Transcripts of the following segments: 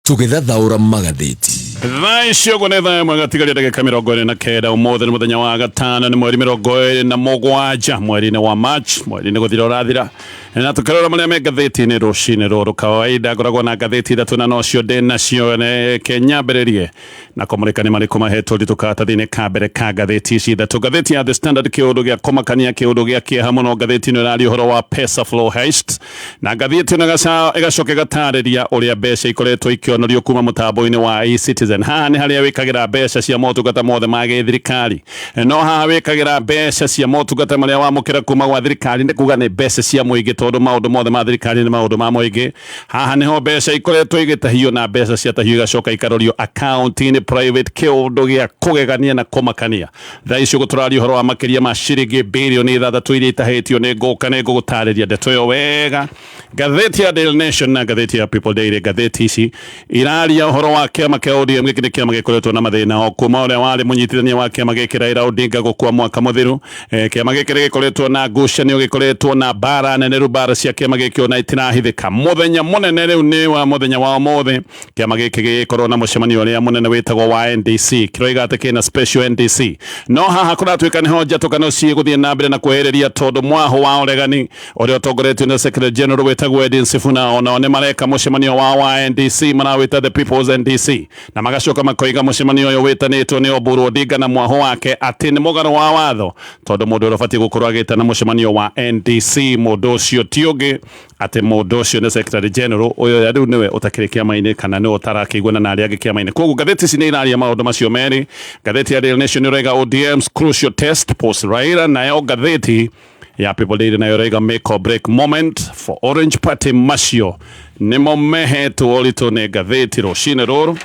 Tũgĩthathaũra magathĩti. Thaa icio ũguo nĩ thaa 1 gatigaria ndagĩka 29. Ũmũthĩ nĩ mũthenya wa gatano, nĩ mweri 27 mweri-inĩ wa March, mweri nĩ gũthira ũrathira, na tũkĩrora marĩa me ngathĩti-inĩ rũcinĩ rũrũ. Kawaida ngoragwo na ngathĩti ithatũ na nocio ndĩ nacio. Reke nyambĩrĩrie na kũmũrĩka nĩ marĩkũ mahetwo ũritũ karatathi-inĩ ka mbere ka ngathĩti ici ithatũ. Ngathĩti ya The Standard, kĩũndũ gĩa kũmakania, kĩũndũ gĩa kĩeha mũno. Ngathĩti ĩno ĩraria ũhoro wa Pesaflow heist, na ngathĩti ĩno ĩgacoka ĩgatarĩria ũrĩa mbeca ikoretwo ikĩonorio kuma mũtambo-inĩ wa eCitizen. Haha nĩ harĩa wĩkagĩra mbeca cia motungata mothe ma gĩthirikari, no haha wĩkagĩra mbeca cia motungata marĩa wamũkĩra kuma gwa thirikari, nĩ kuga nĩ mbeca cia mũingĩ, tondũ maũndũ mothe ma thirikari nĩ maũndũ ma mũingĩ. Haha nĩho mbeca ikoretwo igĩtahio, na mbeca ciatahio igacoka ikarorio akaunti-inĩ private, kĩũndũ gĩa kũgegania na kũmakania. Thaa ici ũguo tũraria ũhoro wa makĩria ma ciringi birioni 6 iria itahĩtio nĩ ngũka. Nĩ ngũgũtarĩria ndeto ĩyo wega. Ngathĩti ya Daily Nation na ngathĩti ya People Daily, ngathĩti ici iraria ũhoro wa kĩama kĩa ODM. Gĩkĩ nĩ kĩama gĩkoretwo na mathĩna o kuma ũrĩa warĩ mũnyitithania wa kĩama gĩkĩ Raila Odinga gũkua mwaka mũthiru. Kĩama gĩkĩ nĩ gĩkoretwo na ngucanio, gĩkoretwo na mbara nene. Rĩu mbara cia kĩama gĩkĩ ona itirahithĩka. Mũthenya mũnene rĩu nĩ wa mũthenya wa ũmũthĩ, kĩama gĩkĩ gĩgĩkorwo na mũcemanio ũrĩa mũnene wĩtagwo wa NDC. Kĩroiga atĩ kĩna special NDC, no haha kũratuĩka nĩho njatũkano cigũthiĩ na mbere na kwehereria, tondũ mwahũ wa ũregani ũrĩa ũtongoretio nĩ Secretary General wĩtagwo Edwin Sifuna onao nĩ mareka mũcemanio wao wa NDC, marawĩta The People's NDC, na magacoka makoiga mũcemanio ũyũ wĩtanĩtwo nĩ Oburu Odinga na mwahũ wake atĩ nĩ mũgarũ wa watho, tondũ mũndũ ũrĩa ũbatiĩ gũkorwo agĩtana mũcemanio wa NDC, mũndũ ũcio ti ũngĩ atĩ mũndũ ũcio nĩ Secretary General ũyũ rĩu nĩwe ũtakĩrĩ kĩama-inĩ, kana nĩwe ũtarakĩiguana na arĩa angĩ kĩama-inĩ. Koguo ngathĩti ici nĩ iraria maũndũ macio merĩ. Ngathĩti ya Daily Nation ĩroiga ODM's crucial test post Raila, nayo ngathĩti ya People Daily nayo ĩroiga make or break moment for Orange Party. Macio nĩmo mehetwo ũritũ nĩ ngathĩti rũcinĩ rũrũ,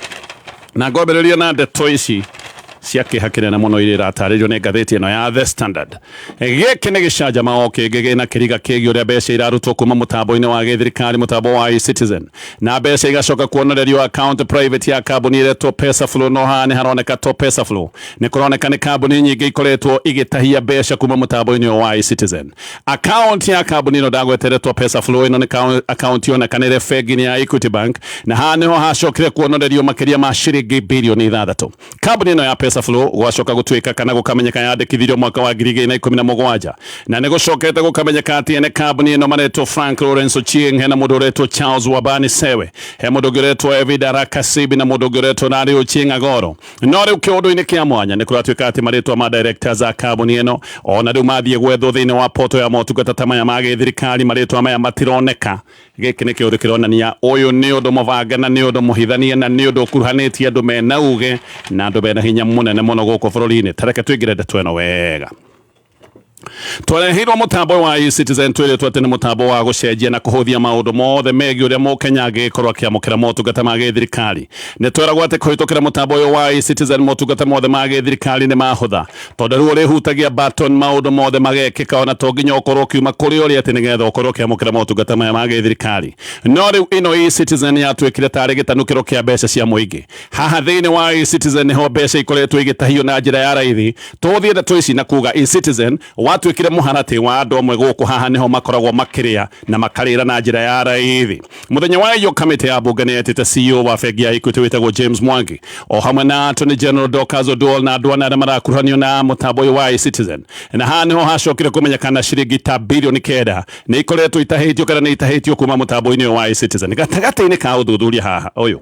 na ngwambĩrĩria na ndeto ici cia kĩeha kĩnene mũno iria iratarĩrio nĩ ngathĩti ĩno ya The Standard. Gĩkĩ nĩ gĩcanjama o kĩngĩ gĩna kĩriga kĩgiĩ ũrĩa mbeca irarutwo kuma mũtambo-inĩ wa gĩthirikari, mũtambo wa eCitizen, na mbeca igacoka kuonererio account private ya kambuni ĩretwo Pesaflow. No haha nĩ haroneka to Pesaflow, nĩ kũroneka nĩ kambuni nyingĩ ikoretwo igĩtahia mbeca kuma mũtambo-inĩ ũyũ wa eCitizen. Account ya kambuni ĩno ndagweteretwo Pesaflow, ĩno nĩ account yonekanĩre bengi-inĩ ya Equity Bank, na haha nĩho hacokire kuonorerio makĩria ma ciringi birioni 6. Kambuni ĩno ya Pesaflow gwacoka gũtuĩka kana gũkamenyeka yandĩkithirio mwaka wa 2017, na nĩ gũcokete gũkamenyeka atĩ ene kambuni ĩno maretwo Frank Lawrence Ochieng, hena mũndũ ũretwo Charles Wabani Sewe, he mũndũ ũngĩ ũretwo Evida Rakasibi na mũndũ ũngĩ ũretwo Larry Ochieng Agoro. No rĩu kĩũndũ-inĩ kĩa mwanya nĩ kũratuĩka atĩ marĩtwa ma directors a kambuni ĩno ona rĩu mathiĩ gwethwo thĩinĩ wa poto ya motungata ta maya ma gĩthirikari, marĩtwa maya matironeka. Gĩkĩ nĩ kĩũndũ kĩronania ũyũ nĩ ũndũ mũbange na nĩ ũndũ mũhithanie na nĩ ũndũ ũkuruhanĩtie andũ mena uge na andũ mena hinya mũnene mũno gũkũ bũrũri-inĩ. Tareke tũingĩre ndeto ĩno wega. Twareheirwo mũtambo wa eCitizen twĩrĩtwo atĩ nĩ mũtambo wa gũcenjia na kũhũthia maũndũ mothe megiĩ ũrĩa mũkenya angĩkorwo akĩamũkĩra motungata ma gĩthirikari. Nĩ tweragwo atĩ kũhĩtũkĩra mũtambo ũyũ wa eCitizen, motungata mothe ma gĩthirikari nĩ mahũtha, tondũ rĩu ũrĩhutagia button, maũndũ mothe magekĩka, ona to nginya ũkorwo ũkiuma kũrĩa ũrĩ atĩ nĩgetha ũkorwo ũkĩamũkĩra motungata maya ma gĩthirikari. No rĩu ĩno eCitizen yatuĩkire tarĩ gĩtanukĩro kĩa mbeca cia mũingĩ. Haha thĩinĩ wa eCitizen nĩho mbeca ikoretwo igĩtahio na njĩra ya raithi. Tũthiĩ ndeto ici na kuga eCitizen watuĩkire mũharatĩ wa andũ amwe gũkũ. Haha nĩho makoragwo makĩrĩa na makarĩra na njĩra ya raithi. Mũthenya wa iyo kamĩtĩ ya mbunge nĩ yetĩte CEO wa bengi ya Equity wĩtagwo James Mwangi, o hamwe na Attorney General Dorcas Oduol na andũ ana arĩa marakuruhanio na mũtambo ũyũ wa eCitizen, na haha nĩho hacokire kũmenyekana ciringi ta birioni 9 nĩ ikoretwo itahĩtio kana nĩ itahĩtio kuma mũtambo-inĩ ũyũ wa eCitizen. Gatagatĩ-inĩ ka ũthuthuria haha ũyũ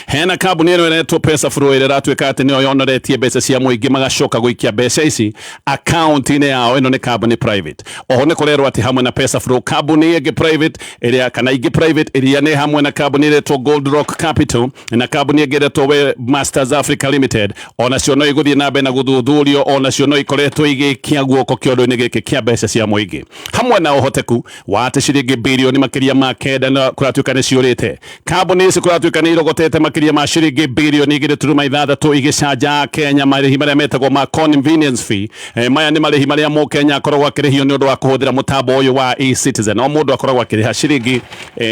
hena kambuni ĩno ĩretwo Pesaflow ĩrĩa ĩratuĩka atĩ nĩyo yonoretie mbeca cia mũingĩ, magacoka gũikia mbeca ici akaunti-inĩ yao. Ĩno nĩ kambuni private. Oho nĩ kũrerwo atĩ hamwe na Pesaflow, kambuni ĩngĩ private ĩrĩa kana ingĩ private iria nĩ hamwe na kambuni ĩretwo Gold Rock Capital na kambuni ĩngĩ ĩretwo Webmasters Africa Limited, onacio no igũthiĩ na mbere na gũthuthurio, onacio no ikoretwo igĩkia guoko kĩondo-inĩ gĩkĩ kĩa mbeca cia mũingĩ, hamwe na ũhoteku wa atĩ ciringi birioni makĩria ma 9 na kũratuĩka nĩ ciũrĩte. Kambuni ici kũratuĩka nĩ irogotete. irogotete makiria ma ciringi bilioni 2.6 igicanja Kenya marĩhi marĩa metagwo ma convenience fee. Maya nĩ marĩhi marĩa mũkenya akoragwo akĩrĩhio nĩ ũndũ wa kũhũthĩra mũtambo ũyũ wa eCitizen. O mũndũ akoragwo akĩrĩha ciringi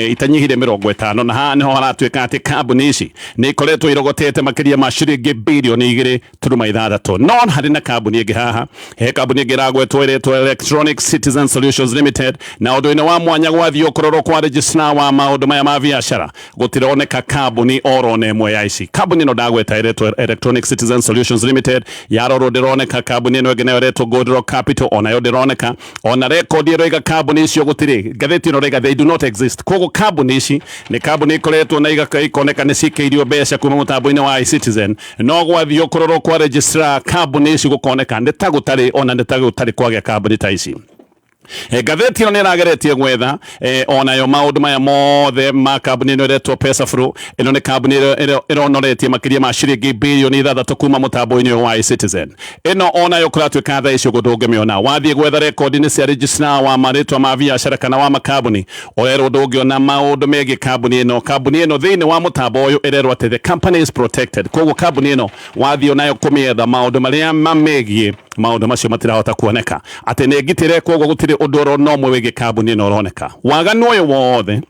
itanyihire 50, na haha nĩho haratuĩka atĩ kambuni ici nĩ ikoretwo irogotete makĩria ma ciringi bilioni 2.6. No harĩ na kambuni ĩngĩ haha, he kambuni ĩngĩ ĩragwetwo ĩretwo Electronic Citizen Solutions Limited, na ũndũ-inĩ wa mwanya gwathiĩ ũkũrorwo kwa registrar wa maũndũ maya ma biacara gũtironeka kambuni oro na ĩmwe ya ici. Kambuni ĩno ndagweta ĩretwo Electronic Citizen Solutions Limited yarorwo ndĩroneka. Kambuni ĩno ĩngĩ nayo ĩretwo Goodrock Capital onayo ndĩroneka, ona rekondi ĩroiga kambuni icio gũtirĩ. Ngathĩti ĩno ĩroiga they do not exist. Koguo kambuni ici nĩ kambuni ikoretwo na ikoneka nĩ cikĩirio mbeca kuma mũtambo-inĩ wa eCitizen, no gwathiĩ ũkũrorwo kwa registrar kambuni ici gũkoneka nĩ ta gũtarĩ, ona nĩ ta gũtarĩ kwagĩa kambuni ta ici. Ngathĩti ĩno nĩ ĩrageretie gwetha onayo maũndũ maya mothe ma kambuni ĩno ĩretwo Pesaflow. Ĩno nĩ kambuni ĩronoretie makĩria ma ciringi bilioni 6 kuma mũtambo-inĩ ũyũ wa eCitizen. Ĩno onayo kũratuĩka thaa ici ũguo ndũngĩmĩona. Wathiĩ gwetha rekondi-inĩ cia registrar wa marĩtwa ma biacara kana wa makambuni, ũrerwo ndũngĩona maũndũ megiĩ kambuni ĩno. Kambuni ĩno thĩinĩ wa mũtambo ũyũ ĩrerwo atĩ the company is protected. Koguo kambuni ĩno wathiĩ onayo kũmĩetha, maũndũ marĩa mamĩgiĩ maũndũ macio matirahota kuoneka, atĩ nĩ ngitĩre. Koguo gũtirĩ ũndũ oro no ũmwe wĩgiĩ kambuni ĩno ũroneka. Waganu ũyũ wothe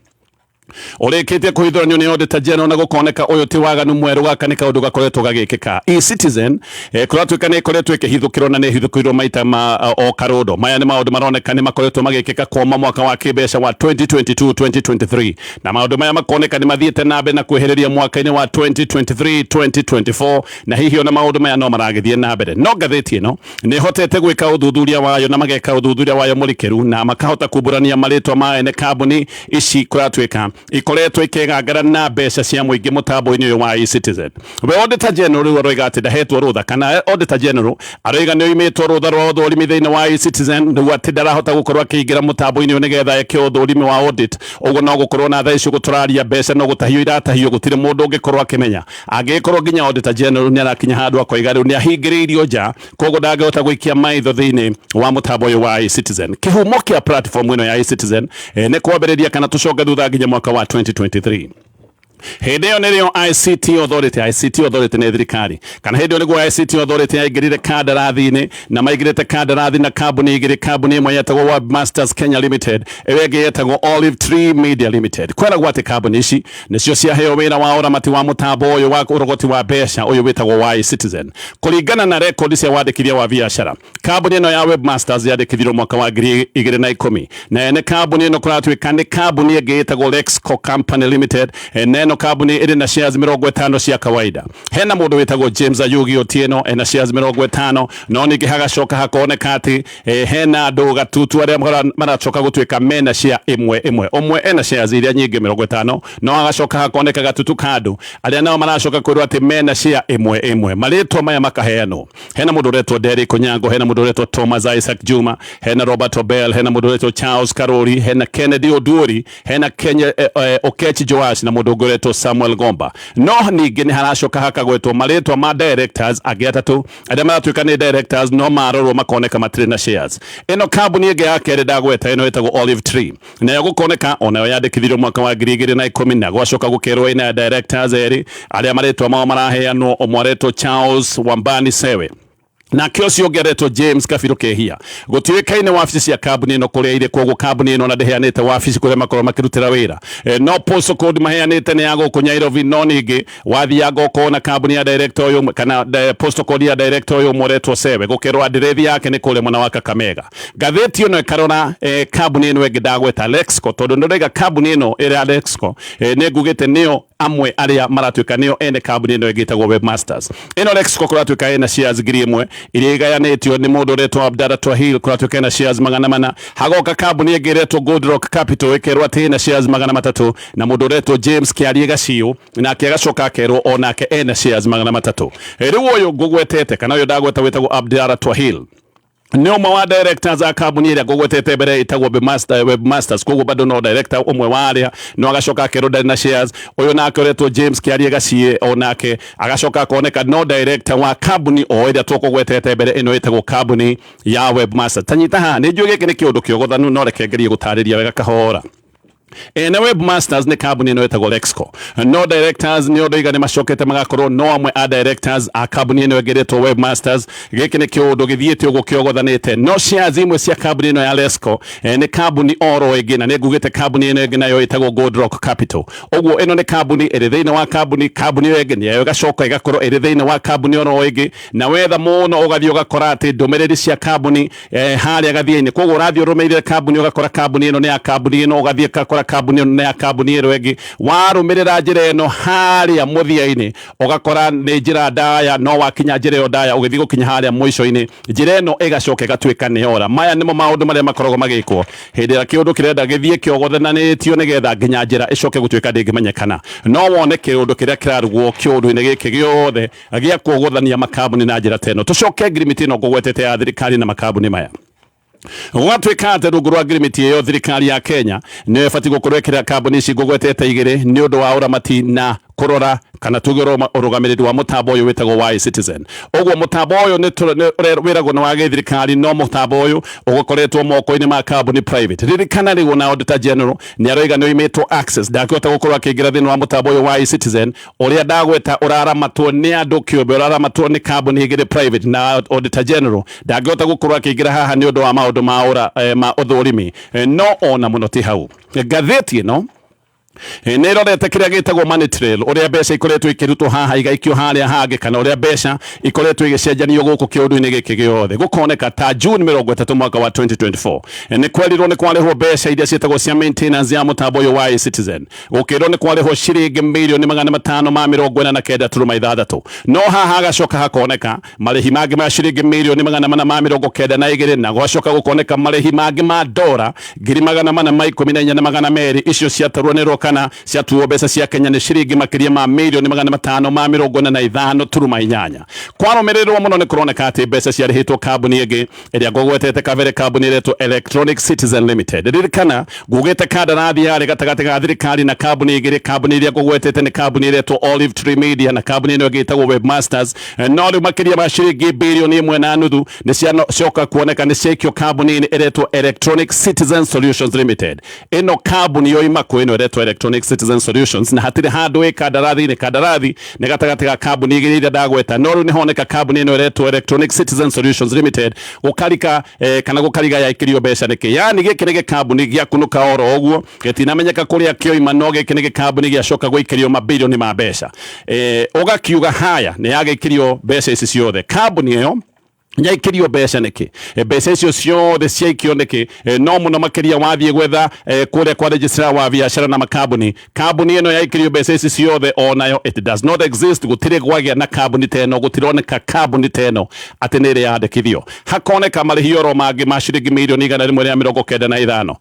ũrĩkĩtie kũhithũranio nĩ Auditor General, na gũkoneka ũyũ ti waganu mwerũ, gaka nĩ kaũndũ gakoretwo gagĩkĩka. eCitizen kũratuĩka nĩ ĩkoretwo ĩkĩhithũkĩrwo na nĩ ĩhithũkĩirwo maita ma o karũndo. Maya nĩ maũndũ maroneka nĩ makoretwo magĩkĩka kuma mwaka wa kĩmbeca wa 2022 2023, na maũndũ maya makoneka nĩ mathiĩte na mbere na kwĩhĩrĩria mwaka-inĩ wa 2023 2024, na hihi ona maũndũ maya no maragĩthiĩ na mbere. No ngathĩti ĩno nĩ ĩhotete gwĩka ũthuthuria wayo, na mageka ũthuthuria wayo mũrikĩru, na makahota kumbũrania marĩtwa ma ene kambuni ici kũratuĩka ikoretwo ikĩgangara na mbeca cia mũingĩ mũtambo-inĩ ũyũ wa eCitizen. We Auditor General rĩu aroiga atĩ ndahetwo rũtha, kana Auditor General aroiga nĩ oimĩtwo rũtha rwa ũthũrimi thĩinĩ wa eCitizen, rĩu atĩ ndarahota gũkorwo akĩingĩra mũtambo-inĩ ũyũ nĩgetha eke ũthũrimi wa audit. Ũguo no gũkorwo na thaa ici ũguo tũraria mbeca no gũtahio iratahio, gũtirĩ mũndũ ũngĩkorwo akĩmenya. Angĩgĩkorwo nginya Auditor General nĩ arakinya handũ akoiga rĩu nĩ ahingĩrĩirio nja, koguo ndangĩhota gũikia maitho thĩinĩ wa mũtambo ũyũ wa eCitizen. Kĩhumo kĩa platform ĩno ya eCitizen nĩ kwambĩrĩria kana tũcoke thutha nginya mwaka wa 2023. Hĩndĩ ĩyo nĩrĩo ICT Authority, ICT Authority nĩ thirikari, kana hĩndĩ ĩyo nĩguo ICT Authority yaingĩrire kandarathi-inĩ, na maingĩrĩte kandarathi na kambuni igĩrĩ. Kambuni ĩmwe yetagwo Webmasters Kenya Limited, ĩyo ĩngĩ yetagwo Olive Tree Media Limited. Kweragwo atĩ kambuni ici nĩcio ciaheo wĩra wa ũramati wa mũtambo ũyũ wa ũrogoti wa mbeca ũyũ wĩtagwo wa eCitizen. Kũringana na rekondi cia wandĩkithia wa biacara, kambuni ĩno ya Webmasters yandĩkithirio mwaka wa 2010, na ene kambuni ĩno kũratuĩka nĩ kambuni ĩngĩ ĩtagwo Lexco Company Limited. Na ĩno kambuni ĩrĩ na shares 50 cia kawaida. Hena mũndũ wĩtagwo James Ayugi Otieno ena shares 50, no ningĩ hagacoka hakoneka atĩ hena andũ gatutu arĩa maracoka gũtuĩka mena share ĩmwe ĩmwe. Ũmwe ena shares iria nyingĩ 50, no hagacoka hakoneka gatutu ka andũ arĩa nao maracoka kwĩrwo atĩ mena share ĩmwe ĩmwe. Marĩtwa maya makaheanwo: hena mũndũ ũretwo Derek Onyango, hena mũndũ ũretwo Thomas Isaac Juma, hena Robert Obel, hena mũndũ ũretwo Charles Karori, hena Kennedy Oduori, hena Kenya Okechi Joash, na mũndũ ũngĩ ũretwo Samuel Gomba. No ningĩ nĩ haracoka hakagwetwo marĩtwa ma directors angĩ atatũ arĩa maratuĩka nĩ directors, no marorwo makoneka matirĩ na shares. Ĩno kambuni ĩngĩ ya kerĩ ndagweta, ĩno ĩtagwo Olive Tree, nayo gũkoneka onayo yandĩkithirio mwaka wa 2010, na gwacoka gũkerwo ĩna ya directors erĩ arĩa marĩtwa mao maraheanwo. Ũmwe aretwo Charles Wambani Sewe, nake ũcio ũngĩ aretwo James Kabiru Kehia. Gũtiũĩkaine wabici cia kambuni ĩno kũrĩa irĩ, koguo kambuni ĩno ona ndĩheanĩte wabici kũrĩa makorwo makĩrutĩra wĩra. No postal code maheanĩte nĩ ya gũkũ Nairobi, no ningĩ wathianga ũkona kambuni ya director ũyũ ũmwe, kana postal code ya director ũyũ ũmwe ũretwo Sewe, gũkerwo andirethi yake nĩ kũrĩa mwena wa Kakamega. Ngathĩti ĩno ĩkarora kambuni ĩno ĩngĩ ndagweta Lexco, tondũ ndĩraiga kambuni ĩno ĩrĩa Lexco nĩ ngugĩte nĩo amwe arĩa maratuĩka nĩo ene kambuni ĩno ĩngĩ ĩtagwo Webmasters. Ĩno Lexco kũratuĩka ĩna shares 1000 iria igayanĩtio nĩ mũndũ ũretwo Abdalla Twahil, kũratuĩka ĩna shares 400. Hagoka kambuni ĩngĩ ĩretwo Goodrock Capital, ĩkerwo atĩ ĩna shares 300, na mũndũ ũretwo James Kĩarie Gaciũ nake agacoka akerwo onake ena shares 300. Rĩu ũyũ ngũgwetete, kana ũyũ ndagweta wĩtagwo Abdalla Twahil, nĩ ũmwe wa directors a kambuni ĩrĩa ngũgwetete mbere ĩtagwo Webmasters, koguo bado no director ũmwe wa arĩa, no agacoka akerwo ndarĩ na shares. Ũyũ nake ũretwo James Kĩarie Gaciĩ onake agacoka akoneka no director wa kambuni o ĩrĩa tũkũgwetete mbere, ĩno ĩtagwo kambuni ya Webmasters. Tanyita haha, nĩ njũĩ gĩkĩ nĩ kĩũndũ kĩogothanu, no reke ngerie gũtarĩria wega kahora. Ene Webmasters nĩ kambuni ĩno ĩtagwo Lexco. No directors nĩ ũndũ iga nĩ macokete magakorwo no amwe a directors a kambuni ĩno ĩngĩ ĩretwo Webmasters. Gĩkĩ nĩ kĩũndũ gĩthiĩte ũguo kĩogothanĩte. No shares imwe cia kambuni ĩno ya Lexco nĩ kambuni oro ĩngĩ, na nĩ ngugĩte kambuni ĩno ĩngĩ nayo ĩtagwo Gold Rock Capital. Ũguo ĩno nĩ kambuni ĩrĩ thĩinĩ wa kambuni, kambuni ĩyo ĩngĩ nayo ĩgacoka ĩgakorwo ĩrĩ thĩinĩ wa kambuni oro ĩngĩ, na wetha mũno ũgathiĩ ũgakora atĩ ndũmĩrĩri cia kambuni harĩa gathia-inĩ. Koguo ũrathiĩ ũrũmĩrĩire kambuni ũgakora kambuni ĩno nĩ ya kambuni ĩno, ũgathiĩ ũgakora kambuni ĩno nĩ ya kambuni ĩno ĩngĩ. Warũmĩrĩra njĩra ĩno harĩa mũthia-inĩ ũgakora nĩ njĩra ndaya, no wakinya njĩra ĩyo ndaya ũgĩthiĩ gũkinya harĩa mũico-inĩ njĩra ĩno ĩgacoka ĩgatuĩka nĩ yora. Maya nĩmo maũndũ marĩa makoragwo magĩkwo hĩndĩ ĩrĩa kĩũndũ kĩrenda gĩthiĩ kĩogothanĩtio nĩgetha nginya njĩra ĩcoke gũtuĩka ndĩngĩmenyekana. No wone kĩũndũ kĩrĩa kĩrarugwo kĩũndũ-inĩ gĩkĩ gĩothe gĩa kuogothania makambuni na njĩra ta ĩno. Tũcoke ngirimiti ĩno ngũgwetete ya thirikari na makambuni maya. Gũgatuĩka atĩ rungu rwa ngirimiti ĩyo thirikari ya Kenya nĩyo ĩbatiĩ gũkorwo ĩkĩrĩa kambuni ici ngũgwetete igĩrĩ nĩ ũndũ wa ũramati na kũrora kana tuge ũrũgamĩrĩri wa mũtambo ũyũ wĩtagwo wa eCitizen. Ũguo mũtambo ũyũ nĩ wĩragwo nĩ wa gĩthirikari, no mũtambo ũyũ ũgũkoretwo moko-inĩ ma kambuni private. Ririkana rĩu ona Auditor General nĩ aroiga nĩ oimĩtwo access, ndangĩhota gũkorwo akĩingĩra thĩinĩ wa mũtambo ũyũ wa eCitizen ũrĩa ndagweta ũraramatwo nĩ andũ kĩũmbe, ũraramatwo nĩ kambuni igĩrĩ private, na Auditor General ndangĩhota gũkorwo akĩingĩra haha nĩ ũndũ wa maũndũ ma ũra ma ũthũrimi. No ona mũno ti hau, ngathĩti ĩno nĩ ĩrorete kĩrĩa gĩtagwo money trail, ũrĩa mbeca ikoretwo ikĩrutwo haha igaikio harĩa hangĩ, kana ũrĩa mbeca ikoretwo igĩcenjanio gũkũ kĩũndũ-inĩ gĩkĩ gĩothe. Gũkoneka ta June 30 mwaka wa 2024 nĩ kwerirwo nĩ kwarĩhwo mbeca iria ciĩtagwo cia maintenance ya mũtambo ũyũ wa eCitizen. Gũkĩrwo nĩ kwarĩhwo ciringi mirioni 549.6, no haha hagacoka hakoneka marĩhi mangĩ ma ciringi mirioni 492, na gwacoka gũkoneka marĩhi mangĩ ma dora 414,200. Icio ciatarwo kana ciatuo mbeca cia Kenya nĩ ciringi makĩria ma mirioni 545.8. Kwarũmĩrĩrwo mũno nĩ kũroneka atĩ mbeca ciarĩhĩtwo kambuni ĩngĩ ĩrĩa ngũgwetete kabere, kambuni ĩretwo Electronic Citizen Limited. Ririkana ngugĩte kandarathi yarĩ gatagatĩ ga thirikari na kambuni igĩrĩ. Kambuni iria ngũgwetete nĩ kambuni ĩretwo Olive Tree Media na kambuni ĩno ĩngĩ ĩtagwo Webmasters. No rĩu makĩria ma ciringi 1.5 bilioni nĩ ciacoka kuoneka nĩ ciaikio kambuni-inĩ ĩretwo Electronic Citizen Solutions Limited. Ĩno kambuni yoima kũ ĩno ĩretwo Electronic Citizen Solutions, na hatirĩ handũ ĩ kandarathi-inĩ. Kandarathi nĩ gatagatĩ ga kambuni igĩrĩ iria ndagweta, no rĩu nĩ honeka kambuni ĩno ĩretwo Electronic Citizen Solutions Limited gũkarika kana gũkariga yaikĩrio mbeca nĩkĩ. Yani gĩkĩ nĩ gĩkambuni gĩakunũka oro ũguo, gĩtinamenyeka kũrĩa kĩoima, no gĩkĩ nĩ gĩkambuni gĩacoka gũikĩrio mabilioni ma mbeca. Ũgakiuga haya nĩ yagĩikĩrio mbeca ici ciothe, kambuni ĩyo nyaikĩrio mbeca nĩkĩ? Mbeca icio ciothe ciaikio nĩkĩ? No mũno makĩria wathiĩ gwetha kũrĩa kwa registrar wa biacara na makambuni, kambuni ĩno yaikĩrio mbeca ici ciothe onayo it does not exist. Gũtirĩ gwagĩa na kambuni ta ĩno, gũtironeka kambuni ta ĩno atĩ nĩ ĩrĩ yandĩkithio. Hakoneka marĩhi oro mangĩ ma ciringi 195 milioni.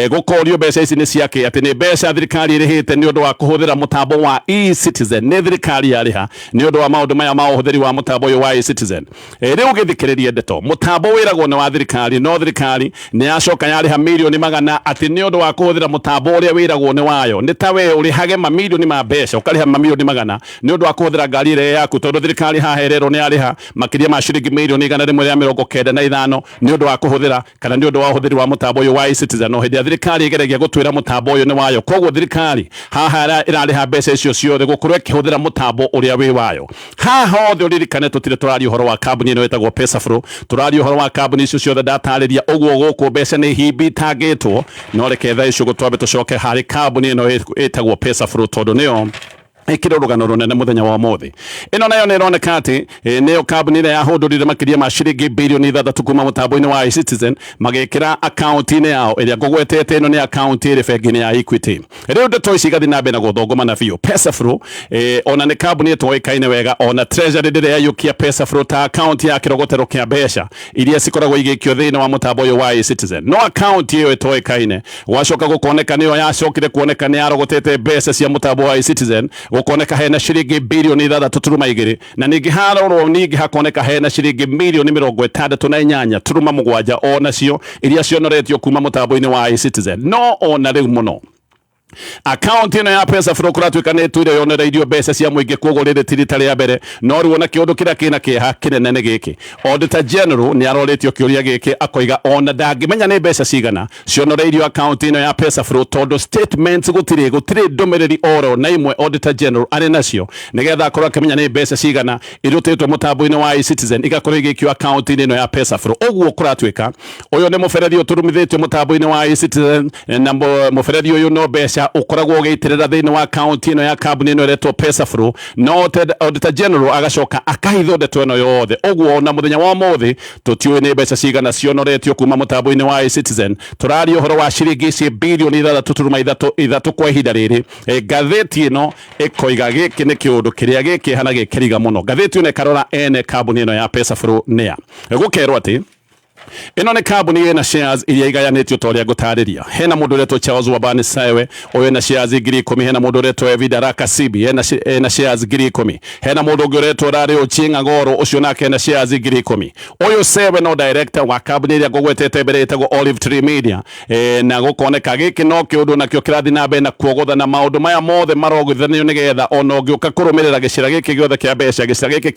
Gũkorio mbeca ici nĩ ciakĩ, atĩ nĩ mbeca thirikari ĩrĩhĩte nĩ ũndũ wa kũhũthĩra mũtambo wa eCitizen. Nĩ thirikari yarĩha nĩ ũndũ wa maũndũ maya ma ũhũthĩri wa mũtambo ũyũ wa eCitizen. Rĩu gĩthikĩrĩrie ndeto, mũtambo wĩragwo nĩ wa thirikari, no thirikari nĩ yacoka yarĩha mirioni magana atĩ nĩ ũndũ wa kũhũthĩra mũtambo ũrĩa wĩragwo nĩ wayo. Nĩ ta we ũrĩhage mamirioni ma mbeca, ũkarĩha mamirioni magana nĩ ũndũ wa kũhũthĩra ngari ĩrĩa yaku, tondũ thirikari haha ĩrerwo nĩ yarĩha makĩria ma ciringi 195 milioni nĩ ũndũ wa kũhũthĩra kana nĩ ũndũ wa ũhũthĩri wa mũtambo ũyũ wa eCitizen. No hĩndĩ ĩrĩa thirikari ĩgeragia gũtwĩra mũtambo ũyũ nĩ wayo, koguo thirikari haha ĩrarĩha mbeca icio ciothe gũkorwo ĩkĩhũthĩra mũtambo ũrĩa wĩ wayo. Haha hothe ũririkane tũtirĩ tũraria ũhoro wa kambuni ĩno ĩtagwo Pesaflow, tũraria ũhoro wa kambuni icio ciothe ndatarĩria ũguo. Gũkũ mbeca nĩ himbi itangĩtwo, no reke thaa icio twambe tũcoke harĩ kambuni ĩno ĩtagwo Pesaflow, tondũ nĩyo ĩkĩrĩ rũgano rũnene mũthenya wa ũmũthĩ. Ĩno nayo nĩ ĩroneka atĩ nĩyo kambuni ĩrĩa yahũndũrire makĩria ma ciringi 6 bilioni kuma mũtambo-inĩ wa eCitizen magĩkĩra akaunti-inĩ yao ĩrĩa ngũgwetete. Ĩno nĩ akaunti ĩrĩ bengi-inĩ ya Equity. Rĩu ndeto ici igathiĩ na mbere na gũthũngũmana biũ. Pesaflow ona nĩ kambuni ĩtoĩkaine wega, ona Treasury ndĩrĩ yaiyũkia Pesaflow ta akaunti ya kĩrogotero kĩa mbeca iria cikoragwo igĩikio thĩinĩ wa mũtambo ũyũ wa eCitizen. No akaunti ĩyo ĩtoĩkaine gwacoka gũkoneka nĩyo yacokire kuoneka nĩ yarogotete mbeca cia mũtambo wa eCitizen. Gũkoneka hena ciringi 6.2 bilioni, na ningĩ harorwo ningĩ hakoneka hena ciringi 68.7 milioni onacio iria cionoretio kuma mũtambo-inĩ wa eCitizen. No ona rĩu mũno Akaunti ĩno ya Pesaflow kũratuĩka nĩ ĩtũire yonereirio mbeca cia mũingĩ, koguo rĩrĩ ti rita rĩa mbere. No rĩu ona kĩũndũ kĩrĩa kĩna kĩeha kĩnene nĩ gĩkĩ, Auditor General nĩ arorĩtio kĩũria gĩkĩ, akoiga ona ndangĩmenya nĩ mbeca cigana cionoreirio akaunti ĩno ya Pesaflow, tondũ statements gũtirĩ ndũmĩrĩri oro na imwe Auditor General arĩ nacio nĩgetha akorwo akĩmenya nĩ mbeca cigana irutĩtwo mũtambo-inĩ wa eCitizen igakorwo igĩikio akaunti-inĩ ĩno ya Pesaflow. Ũguo kũratuĩka ũyũ nĩ mũberethi ũturumithĩtio mũtambo-inĩ wa eCitizen, na mũberethi ũyũ no mbeca ũkoragwo ũgĩitĩrĩra thĩinĩ wa akaunti ĩno ya kambuni ĩno ĩretwo Pesaflow, no Auditor General agacoka akahithwo ndeto ĩno yothe. Ũguo ona mũthenya wa ũmũthĩ tũtiũĩ nĩ mbeca cigana cionoretio kuma mũtambo-inĩ wa eCitizen. Tũraria ũhoro wa ciringi ici bilioni 6.33 kwa ihinda rĩrĩ. Ngathĩti ĩno ĩkoiga gĩkĩ nĩ kĩũndũ kĩrĩa gĩkĩeha na gĩkĩriga mũno. Ngathĩti ĩno ĩkarora ene kambuni ĩno ya Pesaflow nĩa. Gũkerwo atĩ ĩno nĩ kambuni ĩna shares iria igayanĩtio ta ũrĩa ngũtarĩria. Hena mũndũ ũretwo Charles Wabani Sewe, ũyũ ena shares 10,000. Hena mũndũ ũretwo Evida Rakasibi, ena shares 10,000. Hena mũndũ ũngĩ ũretwo Rari Ochieng Agoro, ũcio nake ena shares 10,000. Ũyũ Sewe no director wa kambuni ĩrĩa ngũgwetete mbere ĩtagwo Olive Tree Media. Na gũkoneka gĩkĩ no kĩũndũ nakĩo kĩrathiĩ na mbere na kuogothana. Maũndũ maya mothe marogithanio nĩgetha ona ũngĩũka kũrũmĩrĩra gĩcĩra gĩkĩ gĩothe kĩa mbeca, gĩcĩra gĩkĩ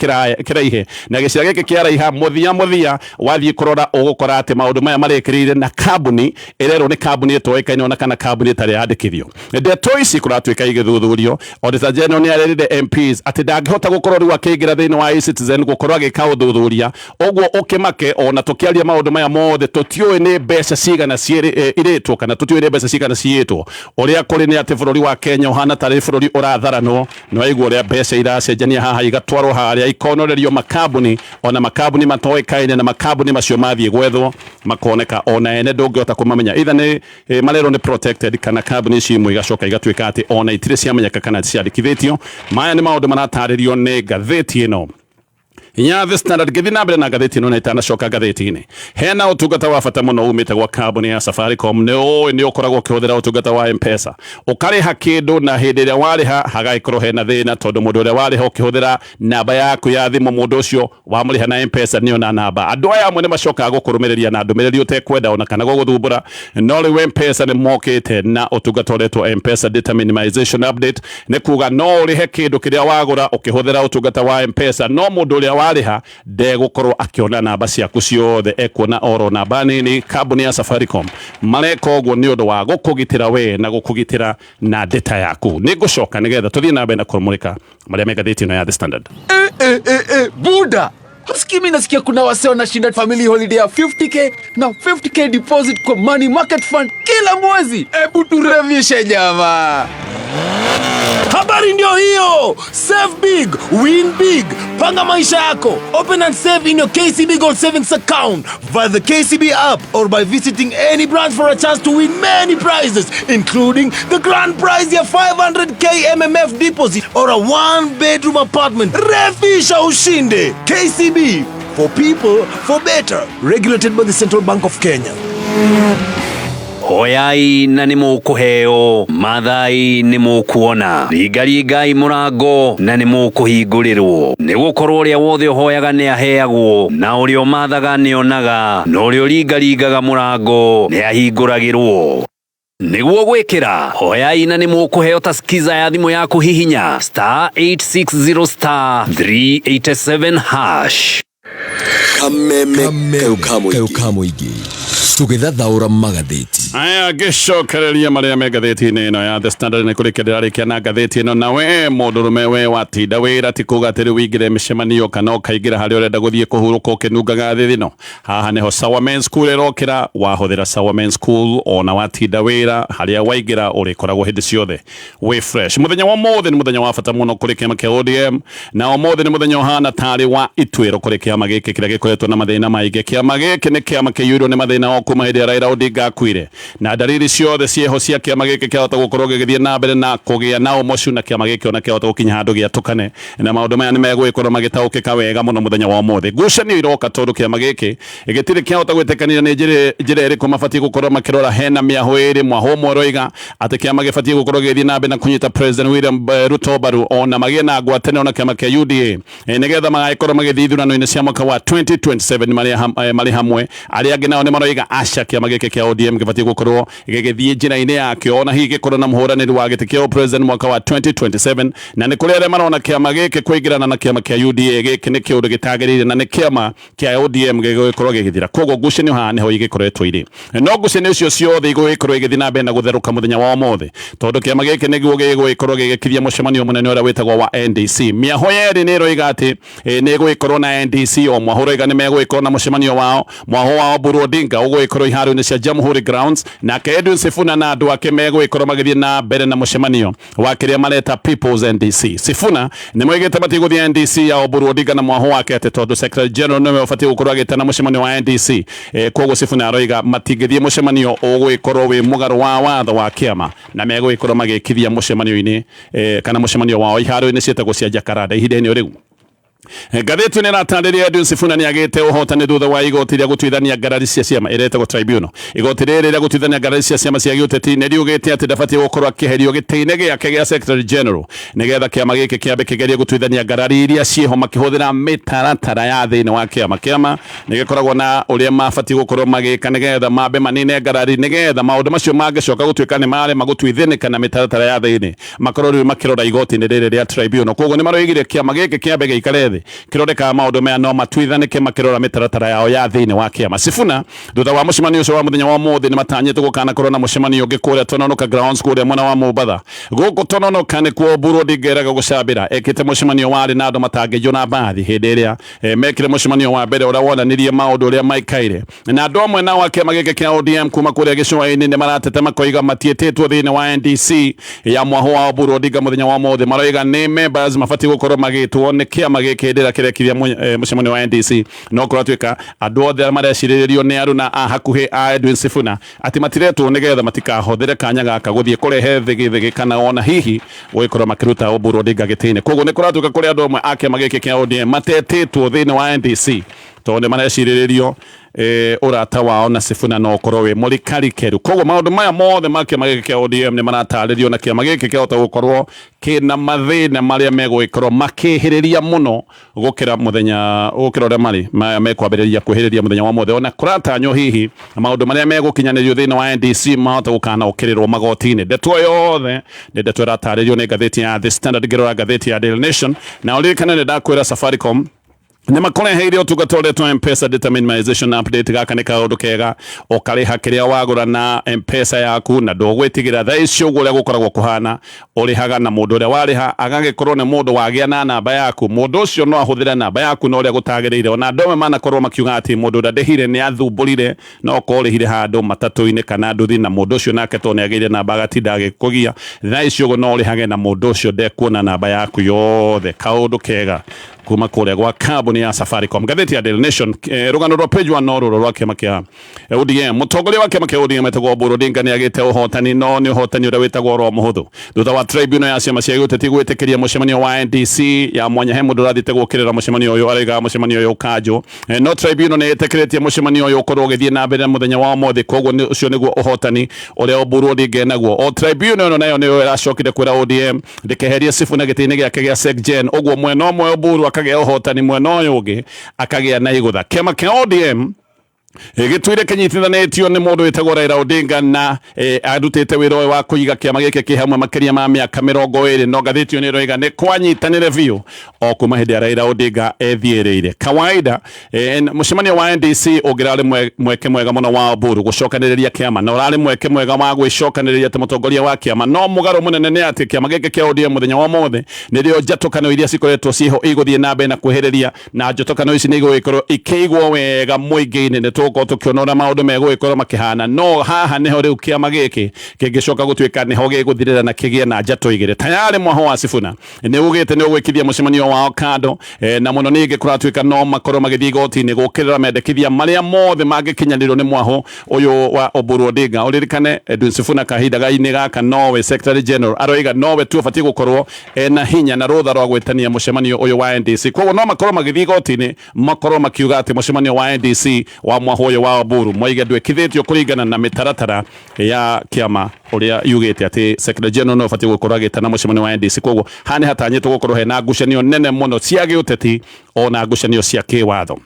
kĩraihe na gĩcĩra gĩkĩ kĩaraiha, mũthia mũthia wathiĩ kũrora ũgũkora atĩ maũndũ maya marĩkĩrĩire na kambuni ĩrerwo nĩ kambuni ĩtoĩkaine ona kana kambuni ĩtarĩ yandĩkithio. Ndeto ici kũratuĩka igĩthuthurio. Auditor General nĩ arerire MPs atĩ ndangĩhota gũkorwo rĩu akĩingĩra thĩinĩ wa eCitizen gũkorwo agĩka ũthuthuria. Ũguo ũkĩmake ona tũkĩaria maũndũ maya mothe tũtiũĩ nĩ mbeca cigana irĩtwo kana tũtiũĩ nĩ mbeca cigana ciĩtwo. Ũrĩa kũrĩ nĩ atĩ bũrũri wa Kenya ũhana tarĩ bũrũri ũratharanwo. Nĩ waigua ũrĩa mbeca iracenjania haha igatwarwo harĩa ikonorerio makambuni, ona makambuni matoĩkaine, na makambuni macio mathiĩ gwethwo makoneka ona ene ndũngĩhota kũmamenya, either nĩ marerwo nĩ protected kana kambuni ici imwe igacoka igatuĩka atĩ ona itirĩ ciamenyeka kana ciandĩkithĩtio. Maya nĩ maũndũ maratarĩrio nĩ ngathĩti ĩno ya The Standard. Ngĩthiĩ na mbere na ngathĩti ĩno na itanacoka ngathĩti-inĩ, hena ũtungata wa bata mũno umĩte gwa kambuni ya Safaricom. Nĩ ũĩ nĩ ũkoragwo ũkĩhũthĩra ũtungata wa M-Pesa ũkarĩha kĩndũ, na hĩndĩ ĩrĩa warĩha hagagĩkorwo hena thĩna, tondũ mũndũ ũrĩa warĩha ũkĩhũthĩra namba yaku ya thimũ, mũndũ ũcio wamũrĩha na M-Pesa nĩona namba. Andũ aya amwe nĩ macokaga gũkũrũmĩrĩria na ndũmĩrĩri ũtekwenda ona kana gũgũthumbũra. No rĩu M-Pesa nĩ mokĩte na ũtungata ũretwo M-Pesa Data Minimization Update. Nĩ kuga no ũrĩhe kĩndũ kĩrĩa wagũra ũkĩhũthĩra ũtungata wa M-Pesa, no mũndũ ũrĩa warĩha ndegũkorwo akĩona namba ciaku ciothe, ekuona oro namba nini. Kambuni ya Safaricom mareka ũguo nĩ ũndũ wa gũkũgitĩra we na gũkũgitĩra na data yaku. Nĩ ngũcoka nĩgetha tũthiĩ na mbere na kũmũrĩka marĩa me ngathĩti ĩno ya The Standard. Eh, eh, eh, eh, buda, husikii? Mi nasikia kuna wase wanashinda family holiday ya 50K na 50K deposit kwa money market fund kila mwezi. Ebu turevishe, jamaa. Habari ndio hiyo. Save big, win big. Panga maisha yako. Open and save in your KCB Gold Savings account via the KCB app or by visiting any branch for a chance to win many prizes, including the grand prize ya 500K MMF deposit or a one bedroom apartment. Refisha ushinde. KCB, for people, for better. Regulated by the Central Bank of Kenya. Hoyai na nĩ mũkũheo, mathai nĩ mũkuona, ringaringai mũrango na nĩ mũkũhingũrĩrwo, nĩ gũkorwo ũrĩa wothe ũhoyaga nĩ aheagwo, na ũrĩa ũmathaga nĩ onaga, na ũrĩa ũringaringaga mũrango nĩ ahingũragĩrwo. Nĩguo gwĩkĩra hoyai na nĩ mũkũheo, ta skiza ya thimũ yaku, hihinya *860*387#. Kameme kayo ka mũingĩ tũgĩthathaũra magathĩti. Aya, ngĩcokereria marĩa me ngathĩti-inĩ ĩno ya The Standard, nĩ kũrĩkia ndĩrarĩkia na ngathĩti ĩno. Na we mũndũrũme, we watinda wĩra, ti kuga atĩ rĩu ũingĩre mĩcemanio kana ũkaingĩra harĩa ũrenda gũthiĩ kũhurũka ũkĩnungaga thithino. Haha nĩho Sawa Men's School ĩrokĩra. Wahũthĩra Sawa Men's School, ona watinda wĩra, harĩa waingĩra ũrĩkoragwo hĩndĩ ciothe wĩ fresh. Mũthenya wa ũmũthĩ nĩ mũthenya wa bata mũno kũrĩ kĩama kĩa ODM, na ũmũthĩ nĩ mũthenya ũhana tarĩ wa ituĩro kũrĩ kĩama gĩkĩ kĩrĩa gĩkoretwo na mathĩna maingĩ. Kĩama gĩkĩ nĩ kĩama kĩiyũirwo nĩ mathĩna o kuma hĩndĩ ĩrĩa Raila Odinga akuire, na ndariri ciothe ciĩho cia kĩama gĩkĩ kĩahota gũkorwo gĩgĩthiĩ na mbere na kũgĩa na ũmocu, na kĩama gĩkĩ ona kĩahota gũkinya handũ gĩatũkane. Na maũndũ maya nĩ megũgĩkorwo magĩtaũkĩka wega mũno mũthenya wa ũmũthĩ. Ngucanio iroka tondũ kĩama gĩkĩ gĩtirĩ kĩahota gwĩtĩkanĩria nĩ njĩra ĩrĩkũ mabatiĩ gũkorwo makĩrora. Hena mĩahũ ĩrĩ. Mwahũ ũmwe ũroiga atĩ kĩama gĩbatiĩ gũkorwo gĩgĩthiĩ na mbere na kũnyita President William Ruto mbaru, ona magĩe na ngwatanĩro na kĩama kĩa UDA, nĩgetha magagĩkorwo magĩthiĩ ithurano-inĩ cia mwaka wa 2027 marĩ hamwe. Arĩa angĩ nao nĩ maroiga Aca, kĩama gĩkĩ kĩa ODM gĩbatiĩ gũkorwo gĩgĩthiĩ njĩra-inĩ yakĩo, ona hihi gĩkorwo na mũhũranĩri wa gĩtĩ kĩa president mwaka wa 2027. Na nĩ kũrĩ arĩa marona kĩama gĩkĩ kũingĩrana na kĩama kĩa UDA gĩkĩ nĩ kĩũndũ gĩtagĩrĩire, na nĩ kĩama kĩa ODM gĩgũgĩkorwo gĩgĩthira. Koguo ngucanio haha nĩho igĩkoretwo irĩ, no ngucanio icio ciothe igũgĩkorwo igĩthiĩ na mbere na gũtherũka mũthenya wa ũmũthĩ, tondũ kĩama gĩkĩ nĩguo gĩgũgĩkorwo gĩgĩkiria mũcemanio mũnene ũrĩa wĩtagwo wa NDC. Mĩaho yerĩ nĩ ĩroiga atĩ nĩ ĩgũgĩkorwo na NDC, o mwaho ũroiga nĩ megũgĩkorwo na mũcemanio wao. Mwaho wa Oburu Odinga ũgũgĩkorwo iharo-inĩ cia Jamhuri Grounds, nake Edwin Sifuna na andũ ake megũgĩkorwo magĩthiĩ na mbere na mũcemanio wa kĩrĩa mareta People's NDC. Sifuna nĩ moigĩte matigũthiĩ NDC ya Oburu Odinga na mwaho wake, atĩ tondũ Secretary General nĩwe ũbatiĩ gũkorwo agĩtana mũcemanio wa NDC. Koguo Sifuna aroiga matingĩthiĩ mũcemanio ũgũgĩkorwo wĩ mũgarũ wa watho wa kĩama, na megũgĩkorwo magĩkithia mũcemanio-inĩ kana mũcemanio wao iharo-inĩ ciĩtagwo cia Jacaranda ihinda-inĩ rĩu. Ngathĩti nĩ ĩratarĩria Edwin Sifuna nĩ agĩte ũhotani thutha wa igoti rĩa gũtuithania ngarari cia ciama ĩretagwo tribunal. Igoti rĩrĩ rĩa gũtuithania ngarari cia ciama cia gĩũteti nĩ riugĩte atĩ ndabatiĩ gũkorwo akĩeherio gĩtĩ-inĩ gĩake gĩa secretary general, nĩgetha kĩama gĩkĩ kĩambe kĩgerie gũtuithania ngarari iria ciĩho makĩhũthĩra mĩtaratara ya thĩinĩ wa kĩama. Kĩama nĩ gĩkoragwo na ũrĩa mabatiĩ gũkorwo magĩka nĩgetha mambe manine ngarari, nĩgetha maũndũ macio mangĩcoka gũtuĩka nĩ marema gũtuithĩnĩka na mĩtaratara ya thĩinĩ, makorwo rĩu makĩrora igoti-inĩ rĩrĩ rĩa tribunal. Koguo nĩ maroigire kĩama gĩkĩ kĩambe gĩikare thĩ kĩrore kana maũndũ maya no matuithanĩke makĩrora mĩtaratara yao ya thĩinĩ wa kĩama. Sifuna thutha wa mũcemanio ũcio wa mũthenya wa ũmũthĩ nĩ matanyĩte gũkanakorwo na mũcemanio ũngĩ kũrĩa Tononoka Grounds, kũrĩa mwena wa Mombatha. Gũkũ Tononoka nĩkuo Oburu Odinga eraga gũcambĩra ekĩte mũcemanio warĩ na andũ matangĩiywo na mbathi hĩndĩ ĩrĩa mekire mũcemanio wa mbere ũrĩa wonanirie maũndũ ũrĩa maikaire. Na andũ amwe nao a kĩama gĩkĩ kĩa ODM kuma kũrĩa gĩcũa-inĩ nĩ marateta makoiga matiĩtĩtwo thĩinĩ wa NDC ya mwaho wa Oburu Odinga mũthenya wa ũmũthĩ. Maroiga nĩ members mabatiĩ gũkorwo magĩtwo nĩ kĩama gĩkĩ hĩndĩ ĩrĩa kĩrekithia mũcemanio wa NDC, no kũratuĩka andũ othe arĩa marecirĩrĩrio nĩ aruna a hakuhĩ a Edwin Sifuna atĩ matiretwo, nĩgetha matikahũthĩre kanya gaka gũthiĩ kũrehe thĩgĩthĩgĩ kana ona hihi gũgĩkorwo makĩruta Oburu Odinga gĩtĩ-inĩ. Koguo nĩ kũratuĩka kũrĩ andũ amwe a kĩama gĩkĩ kĩa ODM matetĩtwo thĩinĩ wa NDC, tondũ nĩ marecirĩrĩrio ũrata wao na Sifuna no ũkorwo wĩ mũrikarikeru. Koguo maũndũ maya mothe ma kĩama gĩkĩ kĩa ODM nĩ maratarĩrio, na kĩama gĩkĩ kĩahota gũkorwo kĩna mathĩna marĩa megũgĩkorwo makĩhĩrĩria mũno gũkĩra mũthenya, gũkĩra ũrĩa marĩ mekwambĩrĩria kwĩhĩrĩria mũthenya wa mothe. Ona kũratanywo hihi maũndũ marĩa megũkinyanĩrio thĩinĩ wa NDC mahota gũkana ũkĩrĩrwo magoti-inĩ. Ndeto yothe nĩ ndeto ĩratarĩrio nĩ ngathĩti ya The Standard. Ngĩrora ngathĩti ya Daily Nation, na ũririkane nĩ ndakwĩra Safaricom nĩ makũreheire ũtungata ũretwo M-Pesa data minimization update. Gaka nĩ kaũndũ kega, ũkarĩha kĩrĩa wagũra na M-Pesa yaku na ndũgwĩtigĩra. Thaa ici ũguo ũrĩa gũkoragwo kũhana, ũrĩhaga na mũndũ ũrĩa warĩha agagĩkorwo nĩ mũndũ wagĩa na namba yaku. Mũndũ ũcio no ahũthĩre namba yaku na ũrĩa gũtagĩrĩire. Ona andũ amwe manakorwo makiuga atĩ mũndũ ũrĩa ndĩhire nĩ athumbũrire, no okorwo ũrĩhire handũ matatũ-inĩ kana nduthi na mũndũ ũcio nake tondũ nĩ agĩire namba agatinda agĩkũgia. Thaa ici ũguo no ũrĩhage na mũndũ ũcio ndekuona namba yaku yothe. Kaũndũ kega kuma kũrĩa gwa kambuni ya Safaricom. Ngathĩti ya Daily Nation, rũgano rwa page 1 no rũrũ rwa kĩama kĩa ODM. Mũtongoria wa kĩama kĩa ODM etagwo Oburu Odinga nĩ agĩte ũhotani, no nĩ ũhotani ũrĩa wĩtagwo oro mũhũthũ, thutha wa tribunal ya ciama cia gĩũteti gwĩtĩkĩria mũcemanio wa NDC ya mwanya. He mũndũ ũrathiĩte gũkĩrĩra mũcemanio ũyũ, araiga mũcemanio ũyũ ũkanjwo, no tribunal nĩ ĩtĩkĩrĩtie mũcemanio ũyũ ũkorwo ũgĩthiĩ na mbere mũthenya wa ũmũthĩ. Koguo ũcio nĩguo ũhotani ũrĩa Oburu Odinga enaguo. O tribunal ĩno nayo nĩyo ĩracokire kwĩra ODM ndĩkeherie Sifuna gĩtĩ-inĩ gĩake gĩa SecGen. Ũguo mwena ũmwe Oburu akagĩa ũhotani, mwena ũyũ ũngĩ akagĩa na igũtha. Kĩama kĩa ODM gĩtũire kĩnyitithanĩtio nĩ mũndũ wĩtagwo Raila Odinga, na arutĩte wĩra ũyũ wa kũiga kĩama gĩkĩ kĩ hamwe makĩria ma mĩaka 20, no ngathĩti ĩyo nĩ ĩroiga nĩ kwanyitanĩre biũ o kuma hĩndĩ ya Raila Odinga ethiĩrĩire. Kawaida mũcemanio wa NDC ũngĩrarĩ mweke mwega mũno wa Oburu gũcokanĩrĩria kĩama, na ũrarĩ mweke mwega wa gwĩcokanĩrĩria ta mũtongoria wa kĩama, no mũgarũ mũnene nĩ atĩ kĩama gĩkĩ kĩa ODM mũthenya wa ũmũthĩ nĩrĩo njatũkano iria cikoretwo ciĩho igũthiĩ na mbere na kwĩhĩrĩria, na njũtũkano ici nĩ igũgĩkorwo ikĩigwo wega mũingĩ-inĩ. Nĩ tũgũkorwo tũkĩona ũrĩa maũndũ megũgĩkorwo makĩhana, no haha nĩho rĩu kĩama gĩkĩ kĩngĩcoka gũtuĩka nĩho gĩgũthirĩra na kĩgĩe na njatũ igĩrĩ. Tayarĩ mwaho wa Sifuna nĩ ugĩte nĩ ũgwĩkithia mũcemanio wao kando, na mũno ningĩ kũratuĩka no makorwo magĩthiĩ igoti-inĩ gũkĩrĩra mendekithia marĩa mothe mangĩkinyanĩrio nĩ mwaho ũyũ wa Oburu Odinga. Ũririkane Edwin Sifuna kahinda gainĩ gaka nowe Secretary General, aroiga nowe tu ũbatiĩ gũkorwo ena hinya na rũtha rwa gwĩtania mũcemanio ũyũ wa NDC. Koguo no makorwo magĩthiĩ igoti-inĩ, makorwo makiuga atĩ mũcemanio wa NDC wa mwaho ũyũ wa Oburu moige ndwĩkithĩtio kũringana na mĩtaratara ya kĩama ũrĩa yugĩte atĩ Secretary General no ũbatiĩ gũkorwo agĩtana mũcemanio wa NDC. Koguo haha nĩ hatanyĩtwo gũkorwo hena ngucanio nene mũno cia gĩũteti ona ngucanio cia kĩwatho.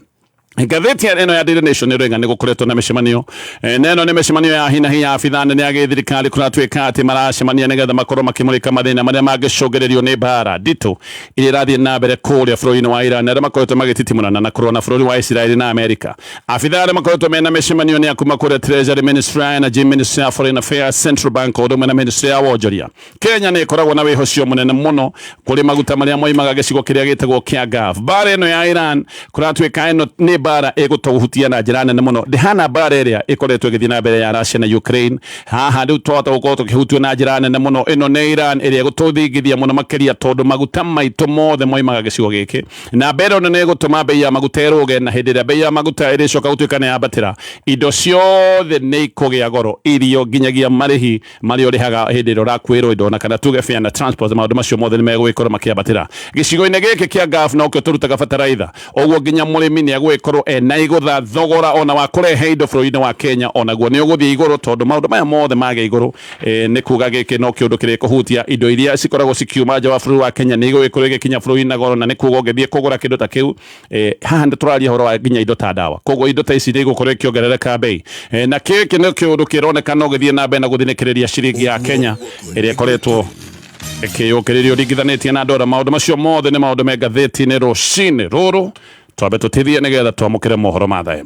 Ngathĩti ĩno ya Daily Nation ĩroiga nĩ gũkoretwo na mĩcemanio. Na ĩno nĩ mĩcemanio ya hinahi ya abithaa nene a gĩthirikari, kũratuĩka atĩ maracemania nĩgetha makorwo makĩmũrĩka mathĩna marĩa mangĩcũngĩrĩrio nĩ mbara nditũ iria irathiĩ na mbere kũrĩa bũrũri-inĩ wa Iran, arĩa makoretwo magĩtitimũrana na kũrũa na bũrũri wa Israeli na Amerika. Abithaa arĩa makoretwo mena mĩcemanio nĩ a kuma kũrĩa Treasury, Ministry ya Energy, Ministry ya Foreign Affairs, Central Bank, o ũndũ ũmwe na Ministry ya Wonjoria. Kenya nĩ ĩkoragwo na wĩhocio mũnene mũno kũrĩ maguta marĩa moimaga gĩcigo kĩrĩa gĩtagwo kĩa Gulf. Mbara ĩno ya Iran kũratuĩka ĩno nĩ mbara ĩgũtũhutia na njĩra nene mũno, ndĩhana mbara ĩrĩa ĩkoretwo ĩgĩthiĩ na mbere ya Russia na Ukraine. Haha rĩu twahota gũkorwo tũkĩhutio na njĩra nene mũno. Ĩno nĩ Iran ĩrĩa ĩgũtũthingithia mũno makĩria, tondũ maguta maitũ mothe moimaga gĩcigo gĩkĩ, na mbere ĩno nĩ ĩgũtũma bei ya maguta ĩrũge, na hĩndĩ ĩrĩa bei ya maguta ĩrĩcoka gũtuĩka nĩ yambatĩra, indo ciothe nĩ ikũgĩa goro, irio nginyagia marĩhi marĩa ũrĩhaga hĩndĩ ĩrĩa ũrakuĩrwo indo, na kana tuge fare na transport, maũndũ macio mothe nĩ megũgĩkorwo makĩambatĩra. Gĩcigo-inĩ gĩkĩ kĩa Gulf nokĩo tũrutaga bataraitha, ũguo nginya mũrĩmi nĩ egũgĩkorwo ena igũtha. Thogora ona wa kũrehe indo bũrũri-inĩ wa Kenya onaguo nĩ ũgũthiĩ igũrũ, tondũ maũndũ maya mothe magĩa igũrũ, nĩ kuga gĩkĩ no kĩũndũ kĩrĩkũhutia indo iria cikoragwo cikiuma nja wa bũrũri wa Kenya, nĩ igũgĩkorwo igĩkinya bũrũri na goro, na nĩ kuga ũngĩthiĩ kũgũra kĩndũ ta kĩu, haha nĩ tũraria ũhoro wa nginya indo ta ndawa, koguo indo ta ici nĩ igũkorwo ikĩongerereka bei. Na gĩkĩ nĩ kĩũndũ kĩroneka no gĩthiĩ na mbere na gũthinĩkĩrĩria ciringi ya Kenya ĩrĩa ĩkoretwo ĩkĩyũkĩrĩrio ringithanĩtie na ndora. Maũndũ macio mothe nĩ maũndũ me ngathĩti-inĩ rũcinĩ rũrũ. Twambe tũtithie nĩgetha twamũkĩre mohoro ma thaa 1.